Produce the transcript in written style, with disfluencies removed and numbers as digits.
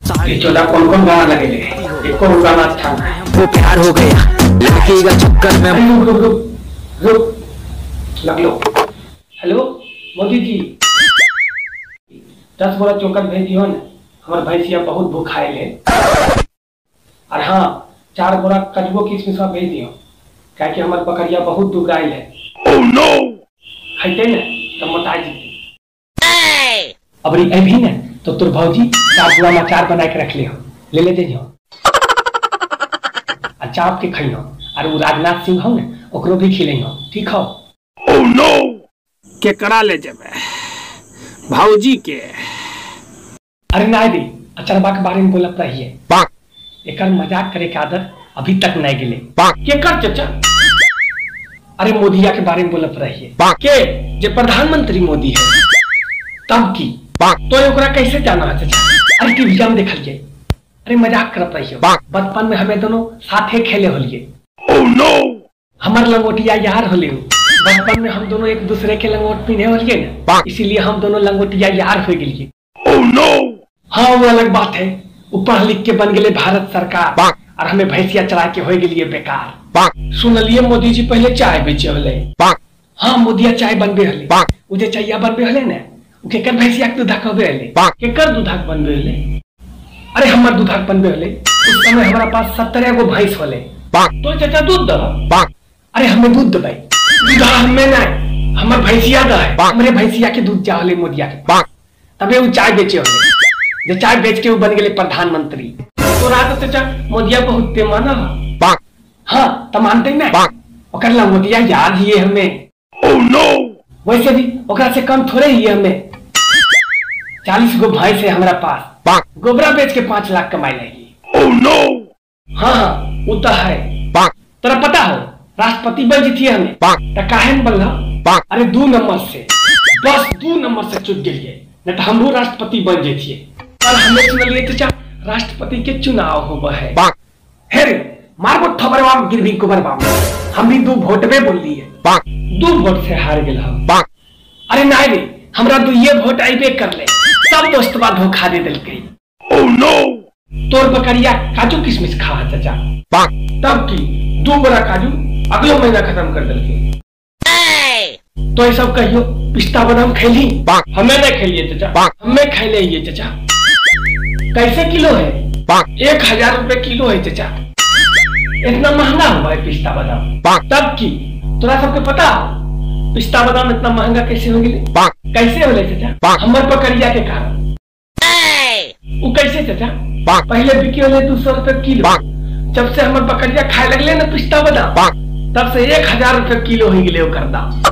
ये चौदह कौन कौन गाना लगे एको गाना अच्छा है। वो प्यार हो गया लड़की का चक्कर में। रुक रुक रुक रुक लग लो। हेलो मोदी जी, 10 बोरा चोकर भेज दियो न, हमार भैंसिया बहुत भूखाइल है। और हाँ 4 बोरा कजबो किशमिश भेज दियो, क्या कि हमार बकरिया बहुत दुबराइल है। Oh no! खाइते न तो मोटा जीते। अबरी अभी न तो तोर भौजी 4 बोरा में अचार बना के रख ले हो, ले ले जइहो आ चाप के खइहो। और वो राजनाथ सिंह हो न ओकरो भी खिलइहो, ठीक हो? Oh no! केकरा ले जेबे? भौजी के। अरे ना दी अचरबा के बारे में बोलत रहिए, एकर मजाक करे के आदत अभी तक नहीं गेले। केकर चचा? अरे मोदिया के बारे में बोलत रहिए के जे प्रधानमंत्री मोदी है तब की तो ओकरा कैसे जाना है चचा? अरे टीवी में देखलिए, अरे मजाक करत रहिए। बचपन में हमें दोनों साथे खेले होलिए। Oh no! हमर लंगोटिया यार होले। बचपन में हम दोनों एक दूसरे के लंगोट पीने होलिए ना, इसीलिए हम दोनों लंगोटिया यार हो गेलिए। Oh no! हाँ वो अलग बात है, वो पढ़ लिख के बन गए भारत सरकार और हमें भैंसिया चला के हो गेलिए बेकार। सुनलिए मोदी जी पहले चाय बेचे होले। हाँ मोदिया चाय बनबे होले, उ जे चाइया बनबे होले ने उ केकर भैंसिया के दूधा कहबे होले, केकर दूधा बनबे होले? अरे हमर दूधा बनबे होले। उस समय हमारा पास 70 गो भैंस होले। तो चाचा दूध दह? अरे हमें दूध दबाई, दूधा हमें नहीं, हमर भैंसिया द है। हमरे भैंसिया के दूध जा होले मोदिया के पास, तबे उ चाय बेचे होले, जे चाय बेच के उ बन गेले प्रधानमंत्री। तो रात चाचा मोदिया बहुत माना। हाँ तो मानते ना, ओकर लंगोटिया याद ही हमें। Oh no! वैसे भी ओकरा से कम थोड़े ही हमें। 40 गो भैंस है हमारा पास, गोबरा बेच के 5 लाख कमाई लेगी। Oh no! हाँ हाँ वो तो है। तोरा पता हो राष्ट्रपति बन जीती हमें तो काहे न बनला? अरे 2 नंबर से, बस 2 नंबर से चुक गेलिए, नहीं तो हमहू राष्ट्रपति बन जैतिए। पर हमें सुनलिए चाचा राष्ट्रपति के चुनाव होबा है। हे रे मारबो ठबरवा में गिरबी गोबरवा में, हम भी 2 वोट में बोल लिए, 2 वोट से हार गेल हम। अरे नहीं रे हमरा 2 वोट आइबे कर ले, सब दोस्तवा धोखा दे देलकै। Oh no! तोर बकरिया काजू किशमिश खा चाचा, तब की 2 बोरा काजू अगलो महीना खत्म कर देलकै। तो ये सब कहियो पिस्ता बादाम खैली? हमें नहीं खेलिए चाचा, हमें खैले ये चाचा। कैसे किलो है? 1000 रुपए किलो है चाचा, इतना महंगा हुआ है पिस्ता बादाम। तब की तोरा सबके पता पिस्ता बादाम इतना महंगा कैसे हो गए? कैसे होले चाचा? हमर बकरिया के कारण। उ कैसे चाचा? पहले बिके होले 200 रुपए किलो, जब से हमर बकरिया खाए लगले ना पिस्ता बादाम तब से 1000 रुपए किलो हो गए ओकर दाम।